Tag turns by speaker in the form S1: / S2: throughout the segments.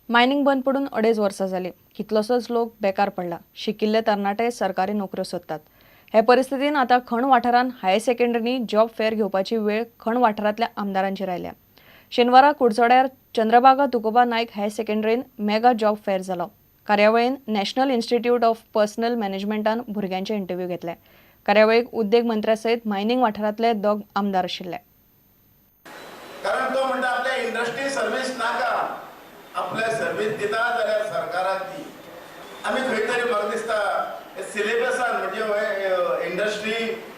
S1: Mining बंद पडून 2.5 वर्सां जाली. कितलोसोच लोक बेकार पडला. शिकिल्ले तरणाटे सरकारी नोकऱ्यो सोदतात. हे परिस्थितीन आतां खण वाठारांत हायर सेकंडरीनी जॉब फेअर घेवपाची वेळ खण वाठारांतल्या आमदारांचेर आयल्या. शेनवारा कुडचड्यार चंद्रभागा तुकोबा नायक हायर सेकंडरीन मेगा जॉब फेअर जालो. कार्यावळीन नॅशनल इन्स्टिट्यूट ऑफ पर्सनल मॅनेजमेंटान भुरग्यांचे इंटरव्यू घेतले. कार्यावळीक उद्देग मंत्र्या सयत मायनिंग वाठारांतले 2 आमदार आशिल्ले.
S2: कारण तो म्हणटा आपल्या इंडस्ट्री सर्वीस नाका, आपल्या सर्वीस दिता जाल्यार सरकाराक दी. आमी खंय तरी म्हाका दिसता सिलेबसान म्हणजे इंडस्ट्री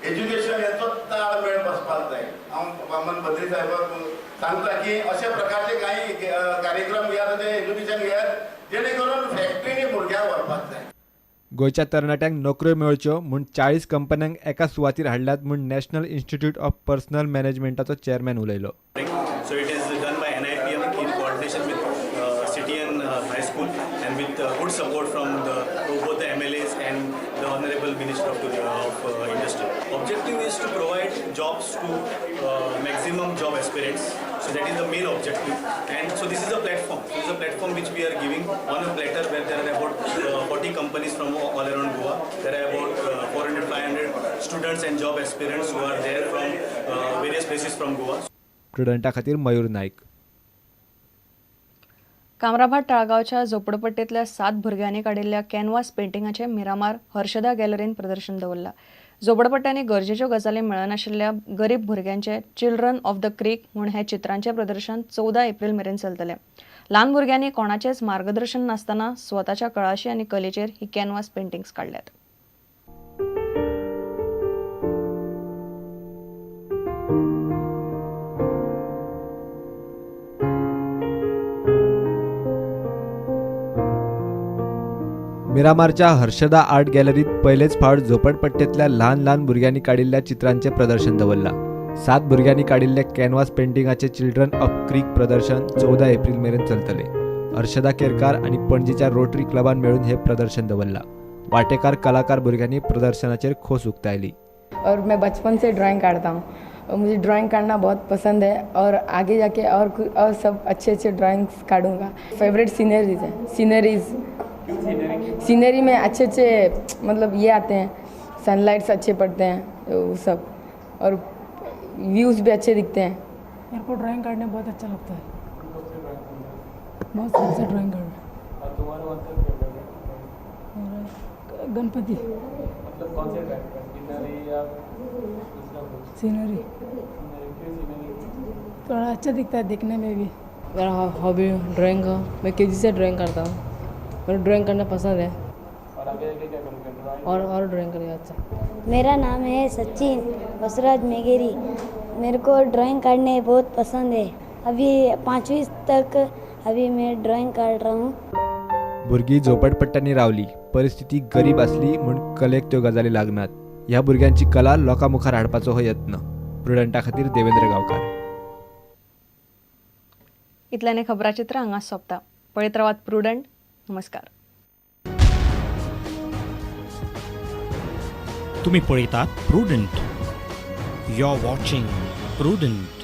S2: एज्युकेशन हेचो ताळमेळ बसपाक जाय. हांव वामन बद्री साहेबाक सांगता की अशा प्रकारचे काही कार्यक्रम घेयात, अशें एज्युकेशन घेयात जेणे करून फॅक्टरीनी भुरग्यांक व्हरपाक जाय.
S3: गोंयच्या तरणाट्यांक नोकऱ्यो मेळच्यो म्हूण 40 कंपन्यांक एका सुवातीर हाडल्यात म्हूण नॅशनल इन्स्टिट्यूट ऑफ पर्सनल मॅनेजमेंटाचो चेअरमॅन उलयलो.
S4: So it is done by NIPM in coordination with city and high school and with good support from both the MLAs and the Honorable Minister of Industry. Objective is to provide jobs to maximum job aspirants. So that is the main objective. And so this is a platform. This is a platform which we are giving on a platter where there are about 40 companies from all around Goa. There are about 400-500 students and job aspirants who are there from various places from Goa.
S3: प्रुडंटा खातीर मयूर नाईक.
S1: कामराभाट ताळगांवच्या झोपडपट्टेंतल्या 7 भुरग्यांनी काडिल्ल्या canvas पेंटिंगाचें Miramar Harshada गॅलरीन प्रदर्शन दवरलां. झोपडपट्ट्यांनी गरजेच्यो गजाली मेळनाशिल्ल्या गरीब भुरग्यांचे children of the creek म्हूण हे चित्रांचें प्रदर्शन 14 एप्रील मेरेन चलतलें. ल्हान भुरग्यांनी कोणाचेंच मार्गदर्शन नासतना स्वताच्या कळाशी आनी कलेचेर ही कॅनवास पेंटिंग्स काडल्यात.
S3: मिरामारच्या हर्षदा आर्ट गॅलरीत पयलेच फावट झोपडपट्टेंतल्या ल्हान ल्हान भुरग्यांनी काडिल्ल्या चित्रांचें प्रदर्शन दवरलां. 7 भुरग्यांनी काडिल्ले कॅनवास पेंटिंगाचे चिल्ड्रन ऑफ क्रीक प्रदर्शन 14 एप्रील मेरेन चलतलें. हर्षदा केरकार आनी पणजीच्या रोटरी क्लबान मेळून हे प्रदर्शन दवरलां. वाटेकार कलाकार भुरग्यांनी प्रदर्शनाचेर खोस उक्तायली.
S5: और मैं बचपन से ड्राइंग काढता हूँ, मुझे ड्राइंग काढना बहुत पसंद है और आगे जाके और सब अच्छे अच्छे ड्राइंग्स काढूंगा. फेवरेट सीनरीज है, सीनरी में अच्छे अच्छे मतलब ये आते हैं, सनलाइट्स अच्छे पड़ते हैं वो सब, और व्यूज़ भी अच्छे दिखते हैं.
S6: मेरे को ड्राइंग करने बहुत अच्छा लगता है, बहुत अच्छा ड्राइंग करना. गणपति
S7: मतलब कौन से ड्राइंग, सीनरी या दूसरा कुछ?
S6: सीनरी थोड़ा अच्छा दिखता है देखने में भी.
S8: मेरा हॉबी ड्राइंग है, मैं केजी से ड्राइंग करता हूँ. मेरे ड्राइंग करना पसंद है.
S7: और आगे आगे क्या करोगे? ड्राइंग
S8: और ड्राइंग करेगा. अच्छा,
S9: मेरा नाम है सचिन बसराज मेगेरी. मेरे को ड्राइंग काटने बहुत पसंद है. अभी 5वीं तक अभी मैं ड्राइंग काट रहा हूँ.
S3: भुरगीं झोपडपट्ट्यांनी रावली, परिस्थिती गरीब आसली म्हूण कलेक त्यो गजाली लागनात. ह्या भुरग्यांची कला लोकां मुखार हाडपाचो हो यत्न. प्रुडंटा खातीर देवेंद्र गांवकार.
S1: इतल्याने खबराचित्र हांगा सोंपता. पळयत रावात प्रुडंट. नमस्कार.
S10: तुम्ही पळयतात Prudent. You are watching Prudent.